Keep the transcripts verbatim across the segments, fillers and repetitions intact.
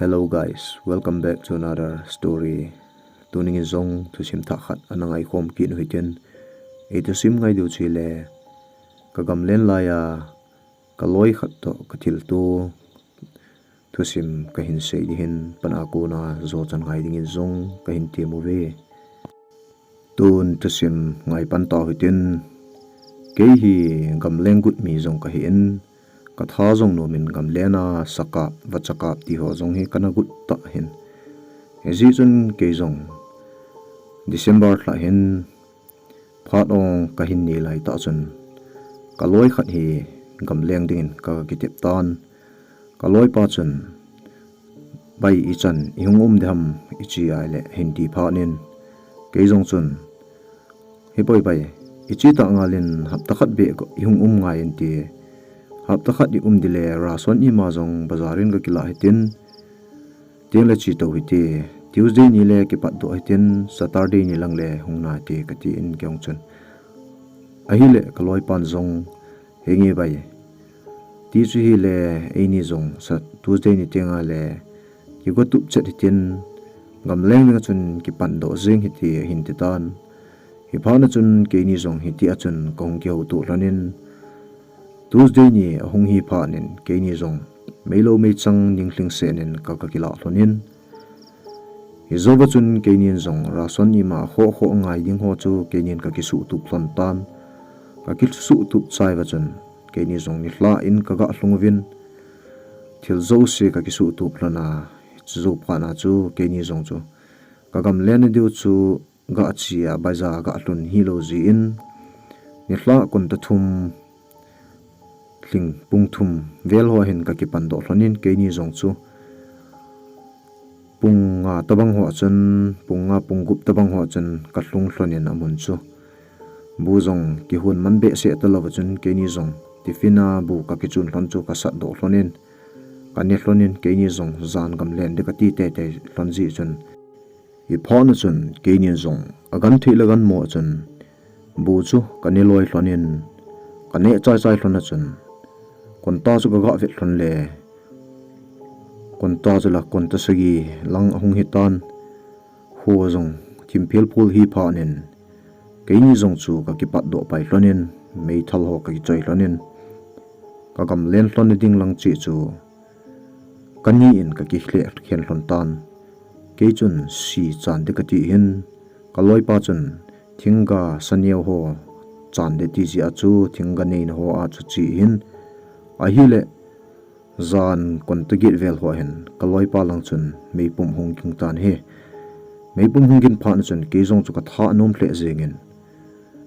Hello guys, welcome back to another story. Tunin jong thusim thah khat ana ngaikhom kit u hitin. Ei thusim ngai diu chu ahile, ka gamlen laiya ka loi khat toh ka thilto thusim kahin sei ding ahin, apat a kona jou chan ngai dingin jong kahin tem uve. Tun thusim ngai pan tau hitin, kei hi gamleng gutmi jong kahin, ka tha jong nomin gamlen a sakap, vachakap ti ho jong hi kana gut tah ahin. Hijeh chun kei jong December lha hin phat ong kahin nei lai tah chun, ka loi khat hi gamleng dingin ka kitep tan. Ka loipa chun, "Bai, ichan ihung um ding ham?" ichi ahile, ahin ti phat in, kei jong chun, "Hipoi bai, ichi tah ngal in hapta khat beh ihung um ngai inte. Hapta khat i um ding le ration ima jong bazar in ka kilah hitin. Tin le chi to hite. Tuesday ni le kipatdoh hitin, Saturday ni lang le hung nai te," kati in kei jong chun. Ahile ka loipan jong, "Henge bai, ti chu hile eini jong sa Tuesday ni tenga le kigo tup chet hitin, gamleng ding a chun kipatdoh jing hite," ahin ti tan. Hiphat na chun keini jong hitia chun kahung kihouto lhon in, Tuesday ni ahung hi phat in keini jong meilou meichang ninglhing seh in ka, ka kilah lhon in, hijou va chun keinin jong ration ima khoh khoh ngai ding ho chu keinin ka kisuhtup lhon tan. Ka kisuhtup chai va chun keini jong nilhah in ka ga lhung uvin, thil jouse ka kisuhtup lhon a, chujou phat na chu keini jong chu ka gamlen na diu chu gah chia bazar gah lhun hilou jeh in, nilhah konta thum lhing pung thum vel ho hin ka kipatdoh lhon in keini jong chu pung nga tabang ho a chun, pung nga pung gup tabang ho a chun ka lhung lhon in amun chu bu jong kihon man behseh talou va chun keini jong tiffin a bu ka kichun lhon chu ka satdoh lhon in, ka ne lhon in keini jong jan gamlen ding ka ti teitei lhon jeh chun, hiphat na chun keinin jong agan thei le gan mo a chun bu chu ka ne loi lhon in, ka ne chai chai lhon a chun konta chu ka ga vet lhon le, konta chu la konta sagi lang ahung hi tan. Kho jong thim phel phul hi phat in keini jong chu ka kipatdoh pai lhon in, meithal ho ka kichoi lhon in, ka gamlen lhon na ding lang cheh chu ka ni in ka kilheh khen lhon tan. Kei chun si chan ding ka ti hin, ka loipa chun thingga saneo ho chan ding ti jeh a chu thingga neina ho a chu che hin, ahile jan konta get vel ho hin ka loipa lang chun meipum hung ging tan ahi. Meipum hung ging phat na chun kei jong chu ka tha anom lheh jeng in,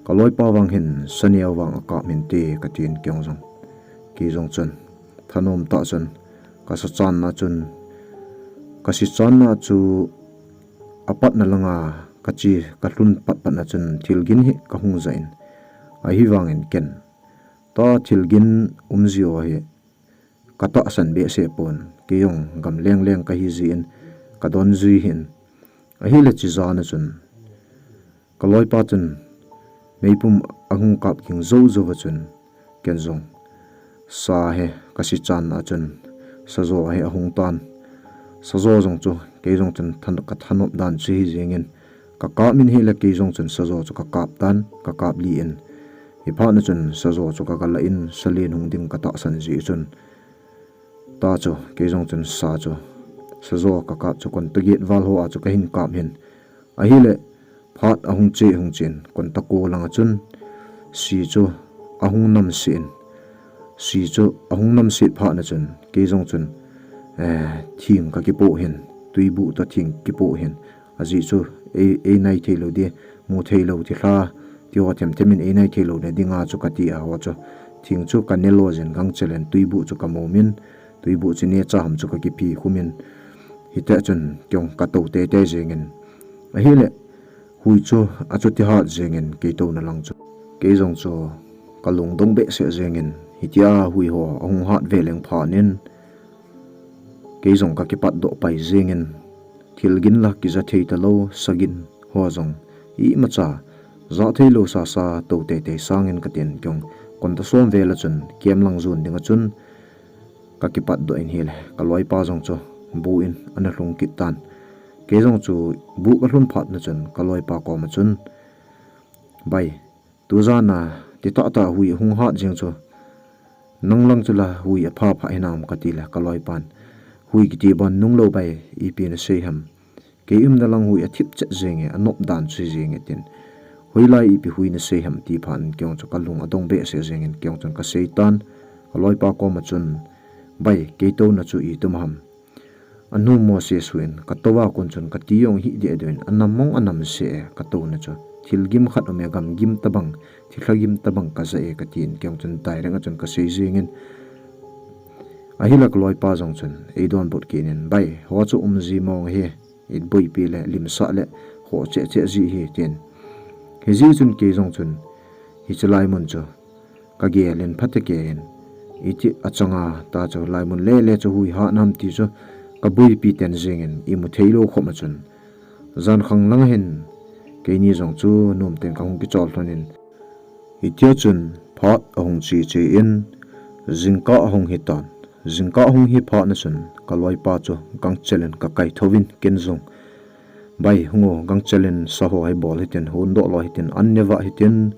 ka loipa vang hin saneo vang akap hinte ka tin kei jong, kei jong chun thanom tah chun ka sa chan na chun, ka si chan na chu apat na langa ka che, ka lhun pat pat na chun thil ging hi ka hung ja in, ahivangin ken ta thil ging um ji ho hi ka tahsan behseh pon, kei jong gamleng leng ka hi jeh in ka don jui hin. Ahile chi jan a chun ka loipa chun meipum ahung kap ging jou jou va chun ken jong sa hi ka si chan a chun sajo hi ahung tan. Sajo jong chu kei jong chun than-, ka thanom dan chu hi jeng in, ka kap min hile kei jong chun sajo chu ka kap tan, ka kap li in. Hiphat na chun sajo chu ka ga la in, salen hung ding ka tahsan jeh chun, ta chu kei jong chun sa chu, sajo ka kap chu konta get val ho a chu ka hin kap hin. Ahile phat ahung che hung chen, konta ko lang a chun si chu ahung nam se in, si chu ahung nam se phat na chun kei jong chun, eh, thing ka kipoh hin, tuibuh toh thing kipoh hin. Ajeh chu ei, ei nai thei lou ding, mu thei lou thilha ti ho them them in ei nai thei lou na ding a chu ka ti a ho chu, thing chu ka ne lo jin gang chel in tuibuh chu ka mom in, tuibuh chu neocha ham chu ka kiphi khum in, hiti a chun kei jong ka to teitei jeng in. Ahile hui chu achuti hat jeng in kei to na lang chu, kei jong chu ka lungdong behseh jeng in, hitia hui ho ahung hat ve leng phat in, kei jong ka kipatdoh pai jeng in, thil ging la kija thei talou, sa ging ho jong imacha ja thei lou sa sa to teitei sang in ka tin kei jong konta som vel a chun kem lang jon ding a chun ka kipatdoh in ahile ka loipa jong chu bu in ana lhung kit tan. Kei jong chu bu ka lhun phat na chun ka loipa koma chun, "Bai, tu jan a ti tah tah hui hung hat jeng chu, nang lang chu la hui apha pha hinam?" ka ti le ka loipan, "Hui kiti bon nung lou bai, ipi na sei ham? Kei umna lang hui athip chet jenge, anop dan chu jenge," tin. "Hoilai ipi hui na sei ham?" ti phat in kei jong chu ka lung adong behseh jengin kei jong chun ka sei tan. Ka loipa koma chun, "Bai, kei touna chu itum ham? Anu Moses hu in ka tou a kon chun ka ti jong hi deh deh in, anam mong anam se e ka touna chu. Thil gim khat um e, gam gim tabang, thilha gim tabang ka ja e," ka tin kei jong chun direct a chun ka sei jengin. Ahile ka loipa jong chun ei donbut kit in, "Bai, ho chu um ji mong hi, i boipi le limsah le ho cheh cheh ji hi," tin. Hijeh chun kei jong chun hiche lai mun chu ka gel in phatecha in, iti achang a ta chu lai mun lele chu hui hat nam ti chu ka boipi ten jengin imu thei lou khop a chun jan khang lang hin keini jong chu nom ten ka hung kichol lhon in, hitia chun phat ahung che che in jingkah ahung hi tan. Jingkah ahung hi phat na chun ka loipa chu gangchel in ka kai thou in ken jong, "Bai, hung o, gangchel in sa ho hi bol hitin, hon doh lo hitin, an neva hitin,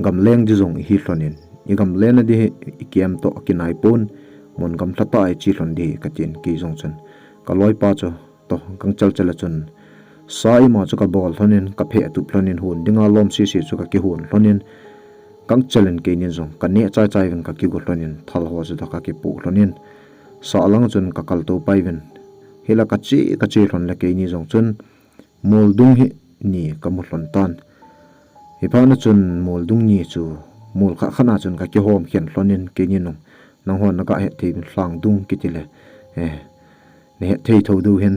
gamleng di jong ihi lhon in, i gamlen na di hi i kem toh akinai pon, mun gamlha tah a i che lhon di hi," ka tin kei jong chun. Ka loipa chu toh gangchel chel a chun sa ima chu ka bol lhon in, ka pheh tup lhon in, hon dinga lom sisi chu ka kihon lhon in, gangchel in keinin jong ka neh chai chai uvin ka kigo lhon in, thal ho chu toh ka kipoh lhon in, sa lang chun ka kal tou pai uvin, hila ka che, ka che lhon le keini jong chun mol dung hi ni ka mu lhon tan. Hi phat na chun mol dung ni chu mol khat khat na chun ka kihom khen lhon in keini nung, "Nang hon na ka het thei uvin lhang dung kiti le, eh, na het thei thou diu hin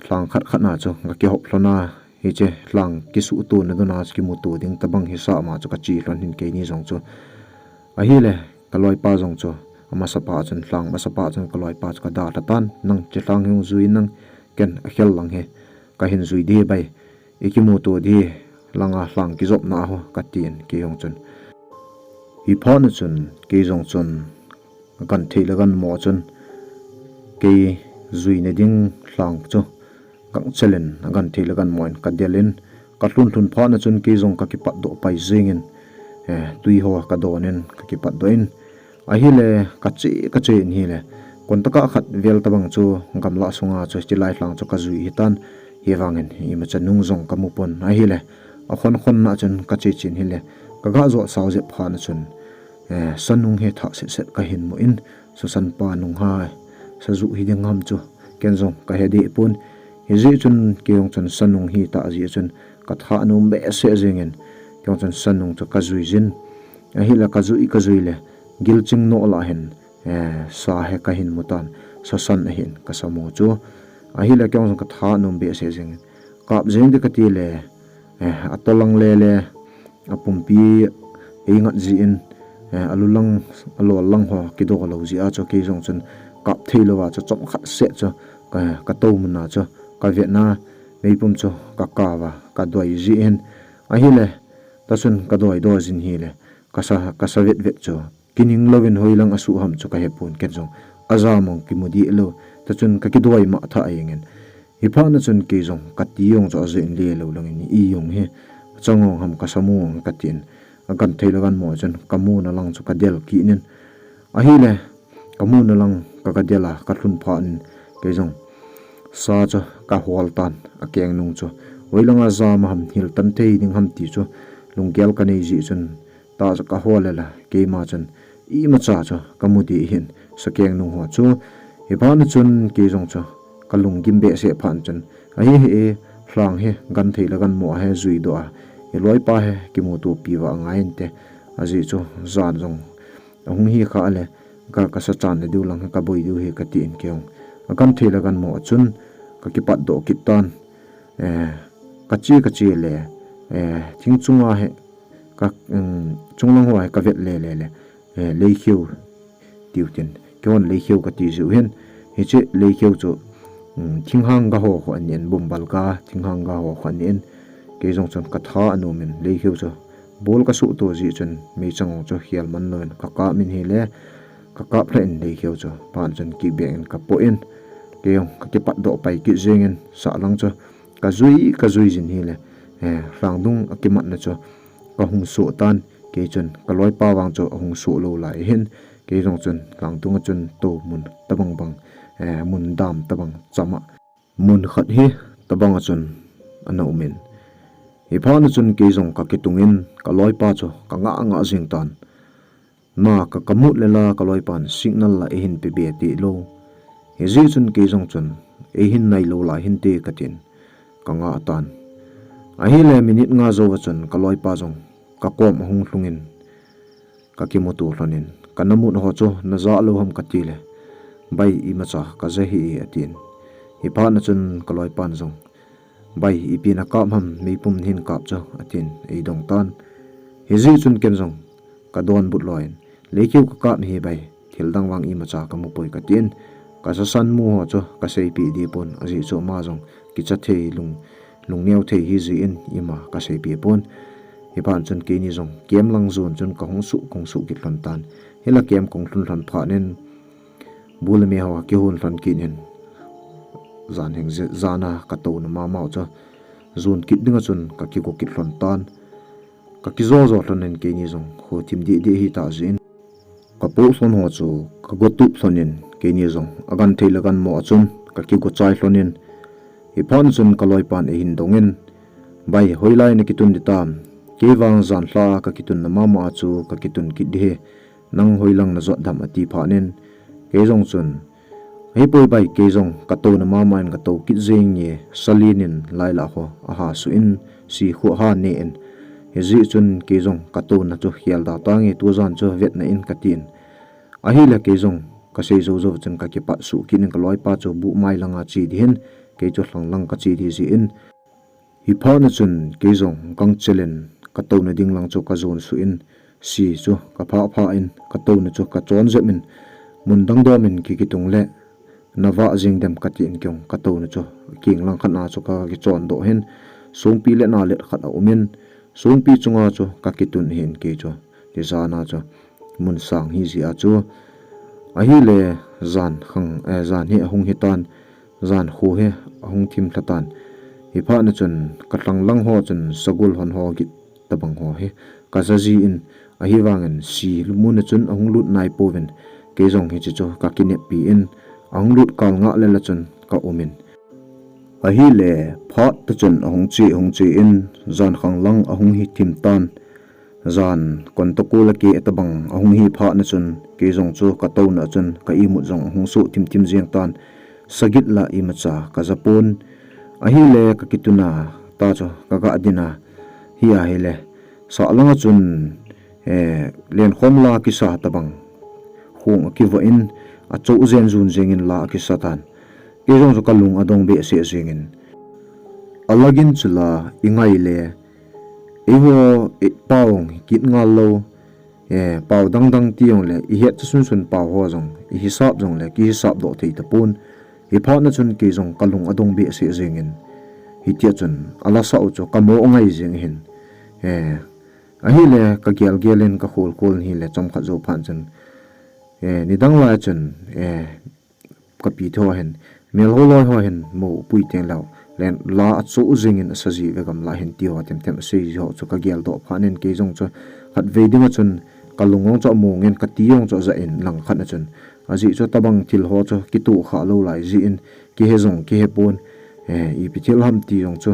lhang khat khat na chu ka kihop lhon a, hiche lhang kisuh tona dona chu kimuto ding tabang hi sa ma chu ka che lhon in keini jong chu." Ahile ka loipa jong chu amasa pa chun, lhang masa pa chun ka loipa chu ka dalha tan, "Nang che lhang hi hung jui nang, ken akhel lang hi ka hin jui di bai, i kimuto di langa lhang kijopna ho," ka tin kei jong chun. Hi phat na chun kei jong chun agan thei le gan mo chun kei juina ding lhang chu gangchel in agan thei le gan mo in ka del in ka lhun lhun phat na chun kei jong ka kipat doh pai jengin, eh, tui ho ka don in ka kipat doh in, ahile ka che, ka che in hile, kon taka khat vel tabang chu gamla sunga chu chilai lhang chu ka jui hi tan, hi vangin imacha nung jong ka mu pon. Ahile akhon khon na chun ka che chin hile, ka ga jo sao jep phat na chun, eh, sa nung hi thah set set ka hin mu in, susan pa nung ha, sa ju hi ding ham chu ken jong ka he deh pon. Hijeh chun kei jong chun sa nung hi tah jeh chun ka tha nom behseh jengin, kei jong chun sa nung chu ka jui jin. Ahile ka jui, ka jui le gilching noh lah hin, eh, sa hi ka hin mu tan, sa san ahin ka sa mu chu. Ahile kei jong chun ka tha nom behseh jengin, kap jeng di ka ti le, eh, atolang lele, apumpi eingat jin, eh, alulang, alollang ho kido lou jeh a chu kei jong chun kap thei louva chu chomkhat seh chu ka, ka tou mun a chu ka vet na, meipum chu ka kap a ka doi jin, ahile ta chun ka doi doi jin hile ka sa, ka sa vet vet chu kining louvin hoilang asuh ham chu ka he pon, ken jong aja mong kimu deh lou, ta chun ka kidoi ma tha jengin. Hi phat na chun kei jong ka ti jong chu aja in le lou langin i jong hi achang ong ham ka sa mong ka tin, agan thei le gan mo chun ka muna lang chu ka del kit in, ahile ka muna lang ka, ka del a ka lhun phat in kei jong sa chu ka hol tan, akeng nung chu hoilanga ja ma ham, hil tan thei ding ham ti chu lunggel ka nei jeh chun ta chu ka hol le la, keima chun imacha chu ka mu deh hin, sakeng nung ho chu. Hi phat na chun kei jong chu ka lunggim behseh phat chun, ahi hi e, lhang hi gan thei le gan mo a hi jui doh a, i loipa hi kimuto pi uva ngai inte, ajeh chu jan jong ahung hi kha le ka, ka sa chan le diu lang hi ka boi diu hi ka tin kei jong agan thei le gan mo a chun ka kipat doh kit tan. Eh, ka che, ka che le, eh, thing chunga hi ka, um, chunglang ho hi ka vet le, le, le, eh, leikheu tiu tin. Kei hon leikheu ka ti jiu hin. Hiche leikheu chu, um, thinghang ga ho kho anin, bumbal ga, thinghang ga ho kho anin. Kei jong chun ka tha anom in leikheu chu bol ka suh to jeh chun meichang chu khel man louvin ka kap in hile, ka kap lha in leikheu chu phat chun kibeng in ka po in. Kei jong ka kipatdoh pai kit jengin, sahlang chu ka jui, ka jui jin hile, eh, lhangdung a kimatna chu ka hung soh tan, kei chun ka loipa vang chu a hung soh lou lai hin, kei jong chun lhangdung a chun tou mun tabang bang, eh, mun dam tabang chama mun khat hi tabang a chun ana um in. Hi phat na chun kei jong ka kitung in ka loipa chu ka ngah ngah jing tan. Na ka, ka mut le la ka loipan signal la eihin pe be ti lou. Hijeh chun kei jong chun eihin nai lou lai hinte ka tin ka ngah tan. Ahile minute nga jou a chun ka loipa jong ka kom a hung lhung in ka kimuto lhon in, ka na mut ho chu na ja lou ham ka ti le, bai imacha ka ja hih e a tin. Hi phat na chun ka loipan jong, bai ipi na kap ham, meipum hin kap chu a tin ei dong tan. Hijeh chun ken jong ka donbut loi in, leikeu ka kap hi bai, thil dang vang imacha ka mu poi ka tin. Ka sasan mu ho chu ka seipeh deh pon, ajeh chu ama jong kicha thei lung, lungneo thei hi jeh in ima ka seipeh pon. Hi phat chun keini jong camp lang jon chun ka hung suh, ka hung suh kit lhon tan. Hila camp ka hung lhun lhon phat in bu le me ho kihon lhon kit in, jan heng je-, jan a ka touna mama u chu jon kit ding a chun ka kigo kit lhon tan. Ka kijo jo lhon in keini jong kho thim deh deh hi ta jeh in, ka po lhon ho chu ka go tup lhon in keini jong a gan thei le gan mo a chun ka kigo chai lhon in, hi phat chun ka loipan eihin dong in, bai, hoilai na kitun ding tam? Kei vang jan lha ka kitunna mama a chu ka kitun kit ding hi, nang hoilang na jot dem a ti phat in, kei jong chun, hei poi bai, kei jong ka touna mama in ka to kit jeng nge, salin in lai la ho a ha suh in, si khu ha ne in. Hijeh chun kei jong ka touna chu khel da tange, tu jan chu vetna in ka tin. Ahile kei jong ka sei jou jou chun ka kipat suh kit in ka loipa chu bu mai langa che ding hin, kei chu lhang lang ka che ding jeh in. Hi phat na chun kei jong gangchel in ka touna ding lang chu ka jon suh in, si chu ka phah phah in ka touna chu ka chon jep in, mun dang dom in ki kitung le na vah jing dem ka tin kei jong ka touna chu keng lang khat na chu ka kichon doh hin, songpi le na let khat a um in, songpi chunga chu ka kitun hin kei chu ti jan a chu mun sang hi jeh a chu. Ahile jan khang, eh, jan hi a hung hi tan, jan khu hi a hung thim lha tan. Hi phat na chun ka lhang lang ho chun sagol hon ho git tabang ho hi ka ja ji in, ahi vangin si mun a chun a hung lut nai pouvin, kei jong hiche chu ka kineppi in, a hung lut kal ngah le la chun ka um in. Ahile phat ta chun a hung che, hung che in, jan khang lang a hung hi thim tan. Jan kon ta kul a ke tabang a hung hi phat na chun, kei jong chu ka touna chun ka imut jong a hung suh thim thim jeng tan, sagit la imacha ka ja pon. Ahile ka kituna ta chu ka ga din a, hi ahile, sah langa chun, eh, lenkhom la kisa tabang, khong a kivoh in, a cho jen jun jeng in la a kisa tan. Kei jong chu ka lung a dong behseh jeng in, a lagin chu la i ngai le, eiho, eh, pao hong hi kit ngal lou, eh, pao dang dang ti jong le, i het cha sun sun pao ho jong, i hisap jong le, ki hisap doh thei ta pon. Hi phat na chun kei jong ka lung a dong behseh jeng in, hitia chun a la sa u chu ka mo ngai jeng hin. Eh, ahile ka gel gel in ka khol khol in hile chomkhat jou phat chun, eh, nidang lai chun, eh, ka pi tho hin, mel ho loi ho hin, mo pui teng lou, len la a cho jeng in a sa ji ve gam la hin ti ho tem tem a sei ji ho chu ka gel doh phat in kei jong chu khat vei ding a chun ka lung jong chu a mong in ka ti jong chu a ja in lang khat na chun, ajeh chu tabang thil ho chu kitoh kha lou lai jeh in kihe jong kihe pon, eh, ipi thil ham ti jong chu.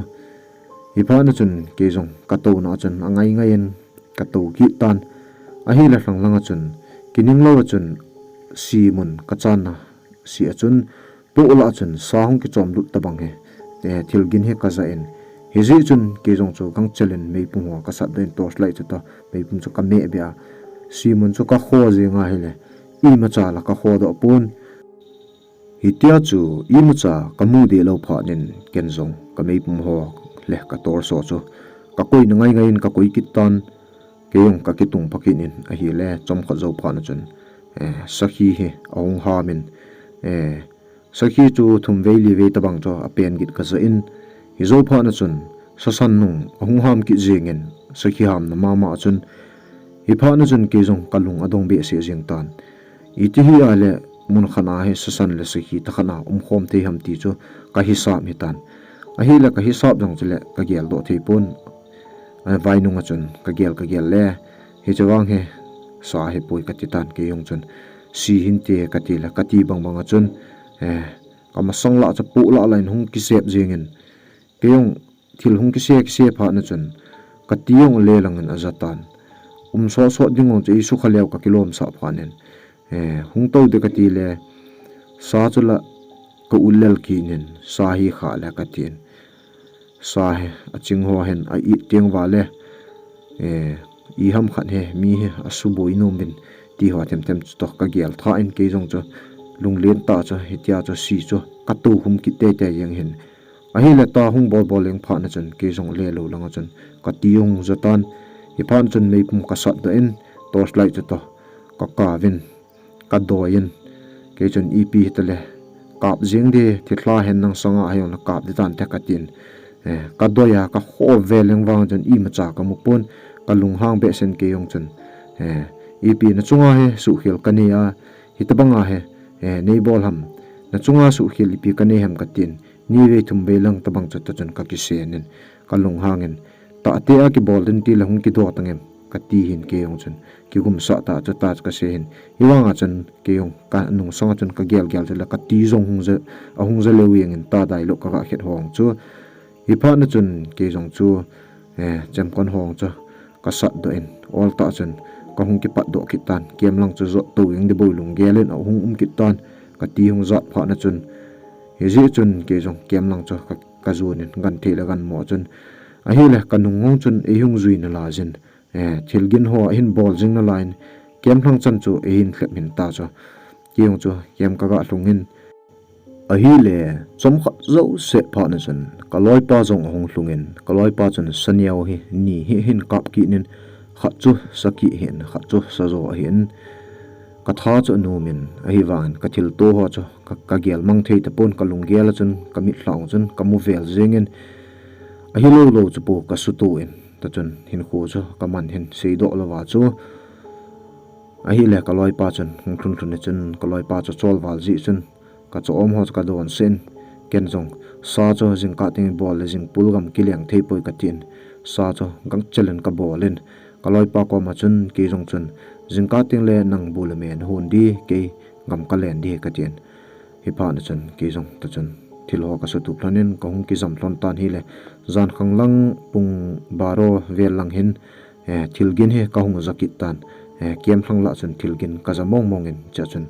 Hi phat na chun kei jong ka touna chun a ngai ngai in ka to kit tan. Ahile lhang langa chun, kining lou a chun, si mun ka channa si a chun, poh la a chun sa hung kichom lut tabang hi, eh, thil gin hi ka ja in. Hijeh chun kei jong chu gangchel in meipum ho ka sat doh in torch light chu ta, meipum chu ka meh be a. Si mun chu ka kho jeng ahile, imacha la ka kho doh pon. Hitia chu imacha ka mu deh lou phat in ken jong ka meipum ho le ka torch ho chu ka koi na ngai ngai in ka koi kit tan, kei jong ka kitung pha kit in ahile chomkhat jou phat na chun, eh, sakhi hi a hung ham in, eh, sakhi chu thum vei li vei tabang chu a pen git ka ja in, hi jou phat na chun sasan nung a hung ham kit jeng in sakhi hamna mama a chun, hi phat na chun kei jong ka lung a dong behseh jeng tan. Iti hi ahile mun khat a hi sasan le sakhi tah khat a umkhom thei ham ti chu ka hisap hitan. Ahile ka hisap jong chule ka geldoh thei pon. A vainung a chun ka gel ka gel le, hiche vang hi sa hi poi ka ti tan, kei jong chun si hinte ka ti le, ka ti bang bang a chun, eh, ka masang lah chu pu lah lah in hung kisep jing in, kei jong thil hung kise kise phat na chun ka ti jong le lang in a ja tan. Um sot sot ding jong chu i sukha leu ka kilom sah phat in, eh, hung tou de ka ti le, sa chu la ka ut lel kit in, sa hi kha le ka tin. Sa hi a ching ho hin a it teng va le, eh, i ham khat hi mi hi a suboi nom vin ti ho them them chu toh ka gel tha in, kei jong chu lunglen tah chu hitia chu si chu ka tou hum kit tei tei jeng hin. Ahile ta hung bol bol leng phat na chun kei jong le lo lang a chun ka ti jong ja tan. Hi phat na chun meipum ka sat doh in, torch light chu toh ka kap in, ka doi in, kei chun ipi hita le kap jeng de, thithla hen nang sanga a hi jong le kap de tan te ka tin. Eh, ka doi a ka kho ve leng vang chun imacha ka mu pon, ka lunghang behseh in kei jong chun, eh, ipi na chunga hi suhkhel ka nei a, hita bang a hi, eh, nei bol ham, na chunga suhkhel ipi ka nei ham ka tin. Ni vei thum vei lang tabang chu ta chun ka kisen in, ka lunghang in, tah te a kibol den ti le hung kido tang em ka ti hin, kei jong chun kigum sah tah chu ta chu ka sei hin. Hi vang a chun kei jong ka nung sang a chun ka gel gel chu le ka ti jong hung ja, a hung ja leu jeng in ta dai lo ka ga khet hong chu. Hi phat na chun kei jong chu, eh, chemkon hong chu ka sat doh in, ol tah chun ka hung kipat doh kit tan. Kem lang chu jot tou jeng di boi lunggel in a hung um kit tan. Ka ti hung jat phat na chun, hi jeh chun kei jong kem lang chu ka, ka jon in, gan thei le gan mo chun, ahile ka nung hong chun ei hung jui na lai jin, eh, thil gin ho a hin bol jing na lai in, kem lang chan chu ei hin thlep hin ta chu, kei jong chu kem ka ga lhung in, ahile chomkhat jouse phat na chun ka loipa jong a hung lhung in, ka loipa chun sa neo hi ni hi hin kap kit in, khat chu sa kih hin, khat chu sa jo a hin, ka tha chu a nom in, ahi vang in ka thil to ho chu ka, ka gel mang thei ta pon, ka lunggel a chun ka mit lhang chun ka mu vel jeng in, ahi lo lo chu po ka sutu in, ta chun hinkho chu ka man hin sei doh lo va chu. Ahile ka loipa chun hung lhun lhun a chun ka loipa chu chol val jeh chun ka chom ho chu ka don sen. Ken jong sa chu jingkah teng bol le jingpul gam kileng thei poi ka tin, sa chu gangchel in ka bol in, ka loipa kom a chun kei jong chun, jingkah teng le nang bu le me na hon di, kei gam ka len di ka tin. Hi phat na chun kei jong ta chun thil ho ka sutup lhon in ka hung kijam lhon tan hile, jan khang lang pung baro vel lang hin, eh, thil gin hi ka hung ja kit tan. Eh, kem lang lah chun thil gin ka ja mong mong in, chea chun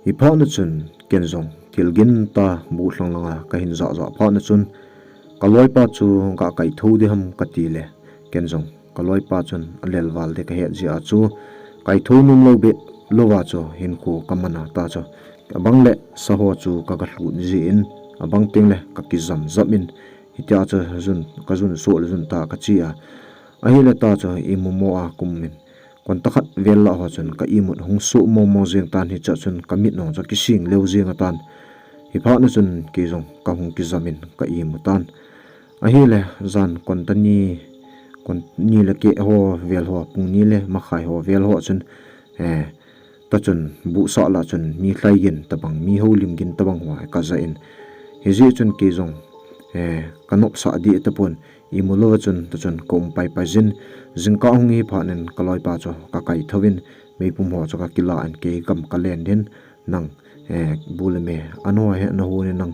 hi phat na chun ken jong thil gin ta bu lang lang a ka hin ja ja phat na chun ka loipa chu ka kai tho di ham ka ti le, ken jong ka loipa chun a lel val di ka het jeh a chu kai tho nom lo be lo va chu hinkho ka man a ta chu, abang le sa ho chu ka ga lhut jeh in, abang teng le ka kijam jam in, hitia chu jun, ka jun so le jun ta ka chi a. Ahile ta chu imu mo a kum in, kon ta khat vel lah ho chun ka imut hung so mo mo jeng tan, hichea chun ka mit nong chu kising leu jeng a tan. Hi phat na chun kei jong ka hung kijam in ka imu tan. Ahile jan kon ta ni, kon ni le keh ho vel ho, pung ni le makhai ho vel ho chun, eh, ta chun bu sa lah chun mi lhai gin tabang, mi houlim gin tabang ho ka ja in. Hi jeh chun kei jong, eh, ka nop sa di ta pon, imu lo va chun ta chun ka um pai pai jin, jingkah hung hi phat in ka loipa chu ka kai tho in, meipum ho chu ka kila in kei gam ka len din, nang, eh, bu le me a no he na hu ni nang,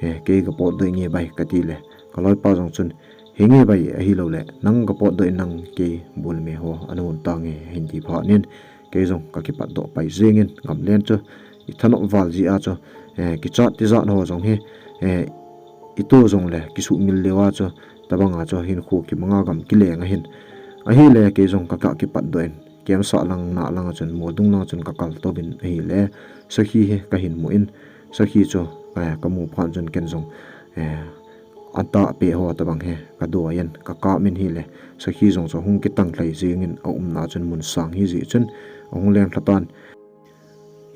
eh, kei ka potdoh nge bai ka ti le, ka loipa jong chun, hi nge bai ahi lo le, nang ka potdoh in nang kei bu le me ho a na hun ta nge hin ti phat in, kei jong ka kipat doh pai jeng in, gam len chu i thanop val jeh a chu, eh, kichat tijat ho jong hi, eh, i to jong le kisumil leu a chu, tabang a chu hinkho kimang a gam kileng a hin. Ahile kei jong ka ka kipat doh in, kem sa lang na lang a chun, mol dung lang a chun ka kal tou vin ahile, sakhi hi ka hin mu in, sakhi chu, eh, ka mu phat chun ken jong, eh, a ta pe ho tabang hi ka doi in, ka kap in hile, sakhi jong chu hung kitang lhai jeng in a umna chun mun sang hi jeh chun a hung leng lha tan.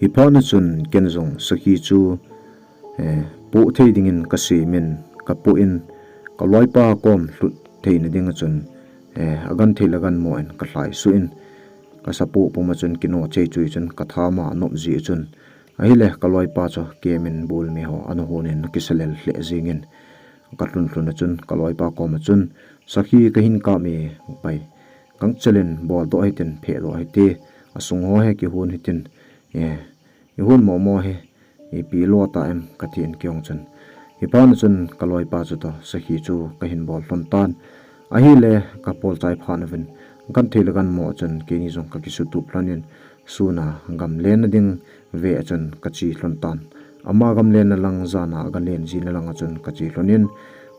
Hi phat na chun ken jong sakhi chu, eh, poh thei ding in ka sem in ka poh in, ka loipa kom lhut thei na ding a chun, eh, a gan thei le gan mo in ka lhai suh in, Ka sapu puma chun kino chei chui chun ka thama nop ji chun. Ahile ka loipa chu kemin bul mi ho ana hon in na kisalel hle jingin. Ka hlun hlun a chun ka loipa koma chun sakhi ka hin ka mi pai. Kang chelin bol do hitin phe do hiti. Asung ho he kihun hitin. E, ihun mo mo he. Ipi lo ta em ka tin kiong chun. Hi pha na chun ka loipa chu to sakhi chu ka hin bol hlon tan. Ahile ka pol chai pha na vin. Kan thei le kan mo chun keini jong ka kisutup hlon in suna gam len na ding ve a chun ka chi hlon tan. Ama gam len na lang jana ga len ji na lang a chun ka chi hlon in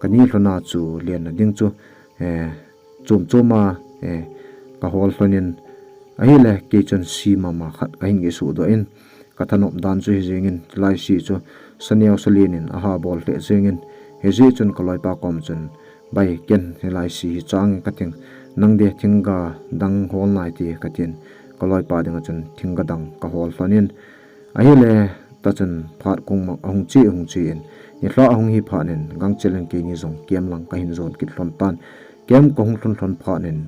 ka ni hlon a chu len na ding chu, eh, chum chum a, eh, ka hol hlon in ahile kei chun si mama khat ka hin gi su do in ka thanop dan chu hi jingin lai si chu saneo salin in aha bol hle jingin hi ji chun ka loipa kom chun bai ken hi lai si hi chang ka ting nang de thingga dang hol nai ti ka tin ka loipa ding a chun thingga dang ka hol hlon in ahile ta chun phat kung mak ahung chi ahung chi in ni hla ahung hi phat nin gang chelen keini jong kem lang ka hin jon kit hlon tan kem ka hung hlon hlon phat nin,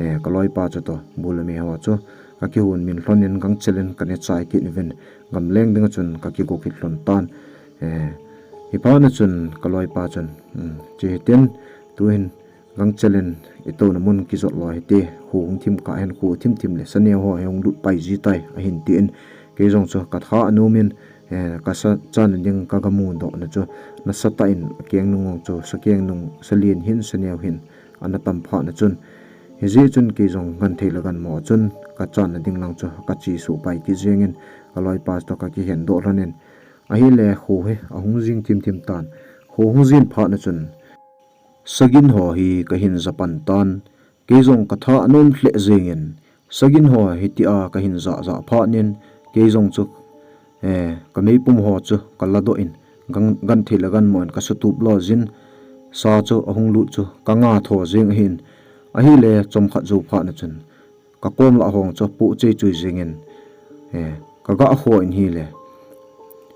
eh, ka loipa chu to bul a mi ho chu ka kihun min hlon in gang chelen ka ne chai kit ni vin gam leng ding a chun ka kigo kit hlon tan, eh, hi pha na chun ka loipa chun, um, chi hitin tu hin Gang chelen i to na mun kijot lo hite, khu hung thim ka hen khu thim thim le saneo ho he hung lut pai ji tai, ahin tin. Kei jong chu ka tha anom in, eh, ka sa chan ding ka ga mu doh na chu, na sa ta in keng nung chu, sa keng nung, sa lien hin, saneo hin, ana tam pha na chun. Hi ji chun kei jong gan thei la gan mo chun, ka chan na ding lang chu, ka chi su pai kit jing in, ka loipa to ka kihen doh hlon in. Ahile khu hi, ahung jing thim thim tan, khu hung jin pha na chun. Sagin ho hi ka hin ja pan tan, kei jong ka tha anom hle jing in, sagin ho hi tia ka hin ja ja pha nin, kei jong chu, eh, ka meipum ho chu ka la doh in, gan, gan thei la gan mo in ka sa tup lo jin, sa chu ahung lut chu ka nga tho jing ahin, ahile chomkhat jou pha na chun, ka kom la hong chu pu chei chui jing in, eh, ka ga kho in hile.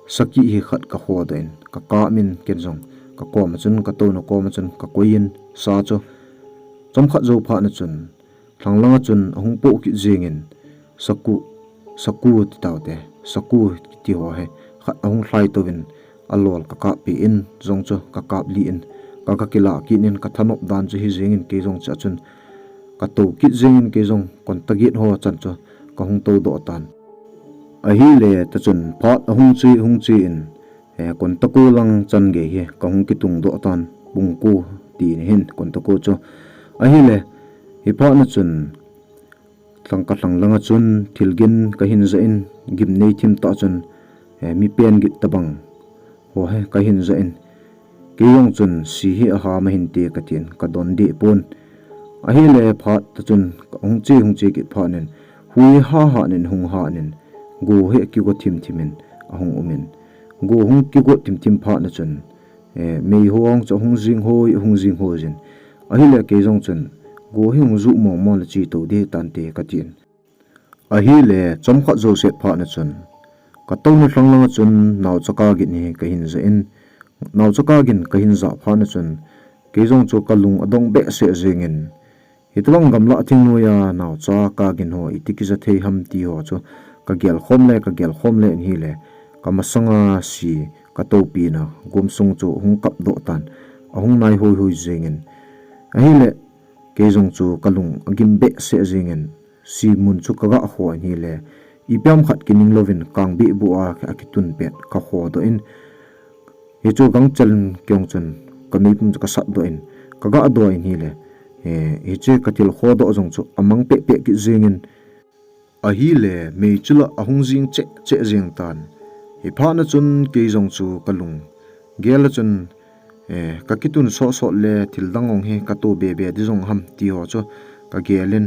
Saki hi khat ka kho da in, ka ka min ken jong, ka kom a chun, ka to na kom a chun, ka koi in, sa chu. Chomkhat jou pha na chun, thlang lang a chun, ahung po kit jing in, saku, saku ti tau te, saku ti ho he, khat ahung thlai to in, a lol ka kap pi in, jong chu ka kap li in, ka ka kila kit in, ka thanop dan chu hi jing in, kei jong chu a chun, ka to kit jing in, kei jong kon ta git ho chan chu, ka hung to doh tan. Ahile ta chun, phat ahung chi, hung chi in, eh, kon ta ko lang chan gei hi, ka hung kitung doh tan, pung ko ti ni hin, kon ta ko chu. Ahile, hi phat na chun, Thlang ka thlang lang a chun thil gin ka hin ja in gim nei thim ta chun, eh, mi pen git ta bang. Ho he ka hin ja in. Kei jong chun si hi a ha ma hin te ka tin ka don de pon. Ahile phat ta chun ka hung chi hung chi kit pha nin. Hui ha ha nin hung ha nin. Go he ki go thim thim in a hung um in. Go hung ki go thim thim pha na chun. Eh, mei ho ang chu hung jing hoi, hung jing hoi jin. Ahile kei jong chun, go hi hung ju mo mo le chi to di tan te ka tin. Ahile chomkhat jo set pha na chun. Ka to na thlang lang a chun, nau cha ka gin hi ka hin ja in. Nau cha ka gin ka hin ja pha na chun. Kei jong chu ka lung a dong be se jing in. Hitobang gamla thingnoiya naocha ka gin ho iti kija thei ham ti ho chu ka gel khom le, ka gel khom le in hile, ka masanga si ka topina gomsung chu hung kap doh tan, ahung nai hoi hoi jingin. Ahile, kei jong chu ka lung agim behseh jingin, si mun chu ka ga kho in hile, ipi ham khat kining louvin kang bih bu a, akitun pet ka kho doh in, Hichu gangchel in kei jong chun ka meipum chu ka sat doh in, ka ga doi in hile. Eh, hiche ka thil kho doh jong chu amang peh peh kit jingin. Ahile, mei chu la ahung jing cheh cheh jing tan. Hi phat na chun kei jong chu ka lung gel a chun, eh, ka kitun soh soh le thil dang jong hi ka to be be di jong ham ti ho chu ka gel in.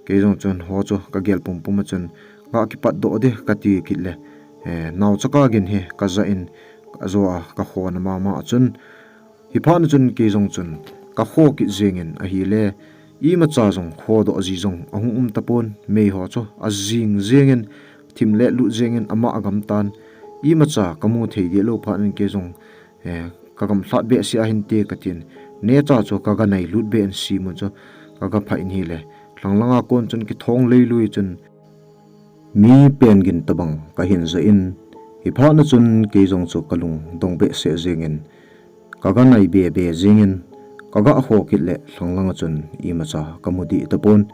Kei jong chun ho chu ka gel pum pum a chun ga kipat doh di ka ti kit le. Eh, naocha ka gin hi ka ja in, ka jo a ka kho na mama a chun. Hi phat na chun kei jong chun ka kho kit jingin ahile. Imacha jong kho doh ji jong ahung um tapon, mei ho chu ajing jingin, thim le lut jingin ama agam tan. Imacha ka mu thei di lou phat in kei jong Eh, ka gamlhat behseh a hinte ka tin. Neocha chu ka ga nai lut be in si mun chu ka ga phah in hile. Lhanglanga kon chun kithong leilui chun mi peng gin tabang kahin ja in, hiphat na chun kei jong chu kalung dong behseh jengin, kaga nai bebe jengin, kaga ho kit le lhanglanga chun imacha kamu dih tapon.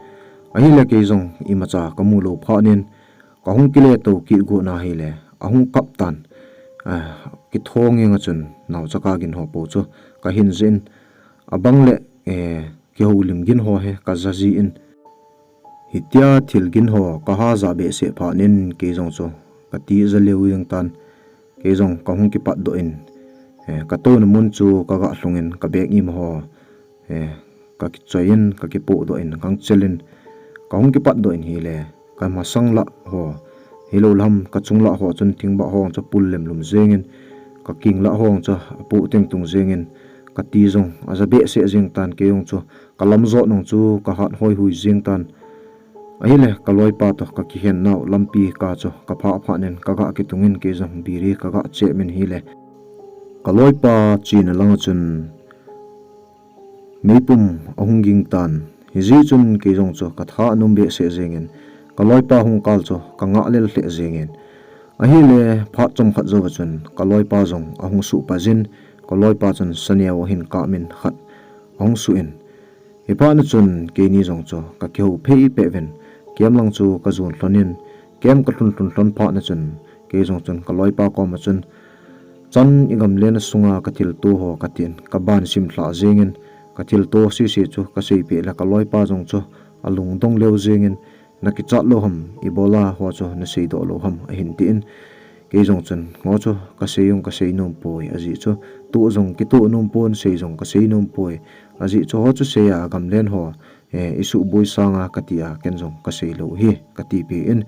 Ahile kei jong imacha kamu lou phat in, kahung kile to kit got na hile, ahung kap tan. Ah, kithong inga chun naocha kagin ho po chu kahin ja in, abang le, eh, kihoulim gin ho hi kaja jin. Hitia thil gin ho kaha ja behseh phat in kei jong chu kati ja leu jeng tan. Kei jong kahung kipat doh in, eh, katou na mun chu kaga lhung in kabag ima ho, eh, kakichoi in, kakipoh doh in, kangchel in, kahung kipat doh in hile, kamasang lah ho, hilou lam, kachung lah ho chun thingbah ho chu pul lemlum jengin, kaking lah ho chu apoh tengtung jengin, kati jong aja behseh jeng tan kei jong chu, kalam jot nung chu kahat hoihui jeng tan. Ahile, kaloipa to kakihen nau lampi ka chu kaphah phat in kaga kitung in kei jong biri kaga chem in hile, kaloipa chena langa chun meipum ahung ging tan. Hijeh chun kei jong chu katha anom behseh jengin, kaloipa hung kal chu kanga lel lheh jengin. Ahile phat chomkhat jouva chun kaloipa jong ahung suhpa jin, kaloipa chun saneo ahin kap in khat ahung suh in. Hiphat na chun keini jong chu kakihou phei peh uvin, camp lang chu kajon lhon in, camp kalhun lhun lhon phat na chun kei jong chun kaloipa koma chun, chan igamlen a sunga kathilto ho katin, kaban sim lhah jengin, kathilto sese chu kaseipeh le kaloipa jong chu alungdong leu jengin, nakichat lou ham, ibola ho chu naseidoh lou ham, ahin tin. Kei jong chun, ho chu kasei jong kasei nom poi, ajeh chu, toh jong kitoh nom pon, sei jong kasei nom poi, ajeh chu, ho chu sei a gamlen ho, eh, isuhboi sanga kati a, ken jong kasei lou hi, katipeh in.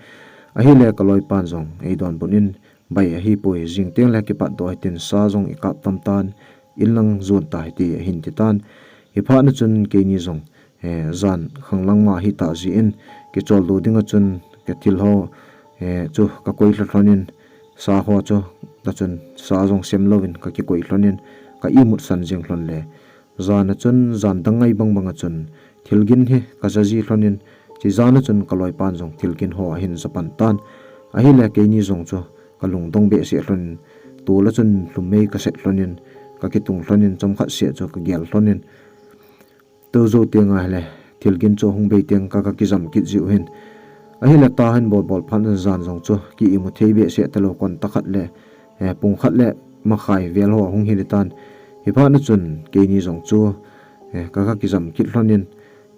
Ahile kaloipan jong eidonbut in, bai ahipoi, jing teng le kipat doh hitin, sa jong ikap tam tan, inlang jon ta hite, ahin ti tan. Hiphat na chun keini jong, eh, jan khanglang ma hita jeh in, kicholdo dinga chun kathil ho, eh, chu kakoi lha lhon in, sa ho chu, ta chun sa jong sem louvin kakikoi lhon in, ka imut san jeng lhon le. Jan a chun, jan dang ngai bang banga chun, thil gin hi kaja ji lhon in, chi jan a chun kaloipan jong thil gin ho ahin ja pan tan. Ahile keini jong chu kalungdong behseh lhon in, tol a chun lhumei kaset lhon in, kakitung lhon in, chomkhat seh chu kagel lhon in, tou jou teng ahile, thil gin chu ahung bei teng ka, kakijam kit jiu hin. Ahile tahin bolbol phat na jan jong chu ki imu thei behseh talou, konta khat le, eh, pung khat le makhai vel ho ahung hi tan. Hiphat na chun keini jong chu, eh, ka, kakijam kit lhon in,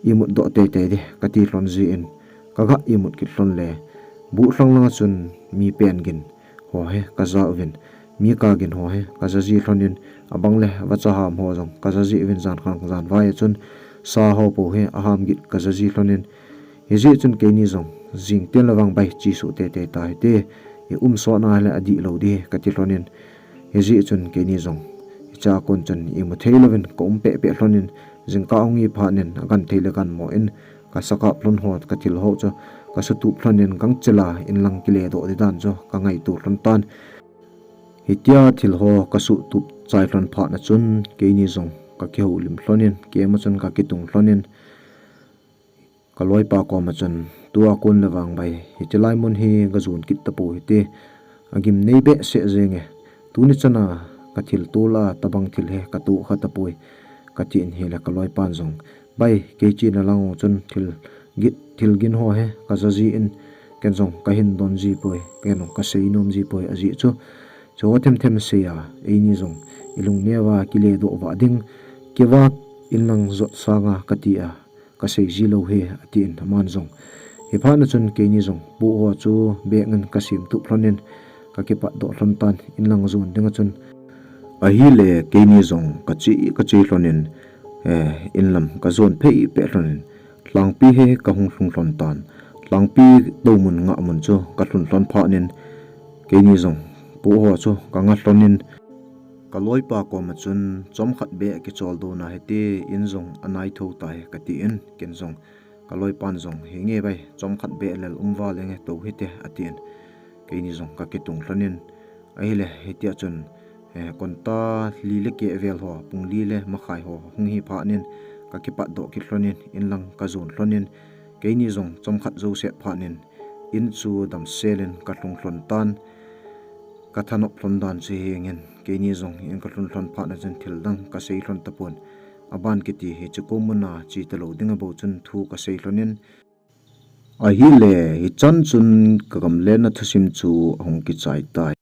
imut doh teitei ding kati lhon jeh in, kaga imut kit lhon le, buh lhang langa chun mi peng gin ho hi kaja uvin, mi kap gin ho hi kaja ji lhon in, abang le vacha ham ho jong kaja ji uvin, jan khang jan vai a chun sa ho po hi aham git kaja ji lhon in, hijeh chun keini jong jing teng le vang bai chesuh teitei ta hite, i um sot na le adih lou ding kati lhon in, hijeh chun keini jong hicha kon chun imu thei louvin ka um peh peh lhon in, jingkah ahung hi phat in agan thei le gan mo in, kasakap lhon ho, kathil ho chu kasutup lhon in gangchel a inlang kile doh ding dan chu kangaito lhon tan. Hitia thil ho kasutup chai lhon phat na chun keini jong kakihoulim lhon in, camp a chun kakitung lhon in, kaloipa koma chun, tua kon le vang bai, hiche lai mun hi kajon kit tapou hite, agim nei behseh jenge, tuni chana kathilto lah a tabang thil hi katoh kha tapoi, katin hile kaloipan jong, bai, kei chena lang chun thil gin, thil gin ho hi kaja ji in, ken jong kahin don ji poi, ken jong kasei nom ji poi, ajeh chu, chu themthem sei a, eini jong ilung neo a kile doh vah ding, kivah inlang jot sanga kati a, kasei ji lou hi, atin aman jong. Hiphat na chun keini jong poh ho chu bag in kasim tup lhon in, kakipat doh lhon tan inlang jon dinga chun. Ahile keini jong kache, kache lhon in, eh, inlam kajon phei peh lhon in, lhangpi hi kahung lhung lhon tan. Lhangpi tou mun ngah mun chu kalhun lhon phat in, keini jong poh ho chu kanga lhon in, kaloipa koma chun, chomkhat beh kicholdo na hite, in jong anai tho tai, katin, ken jong, kaloipan jong, henge bai, chomkhat beh lel um val inge tou hite, atin. Keini jong kakitung lhon in, ahile, hitia chun, eh, konta li le keh vel ho, pung li le makhai ho, hung hi phat in, kakipat doh kit lhon in, inlang kajon lhon in, Keini jong chomkhat jouse phat in, in chu damsel in kalhung lhon tan, kathanop lhon dan chu hengin, keini jong in kalhun lhon phat na chun thil dang kasei lhon tapon, aban kiti hi chu ko muna chi talou ding abou chun thu kasei lhon in, ahile hichan chun kagamlen na thusim chu ahung kichai tai.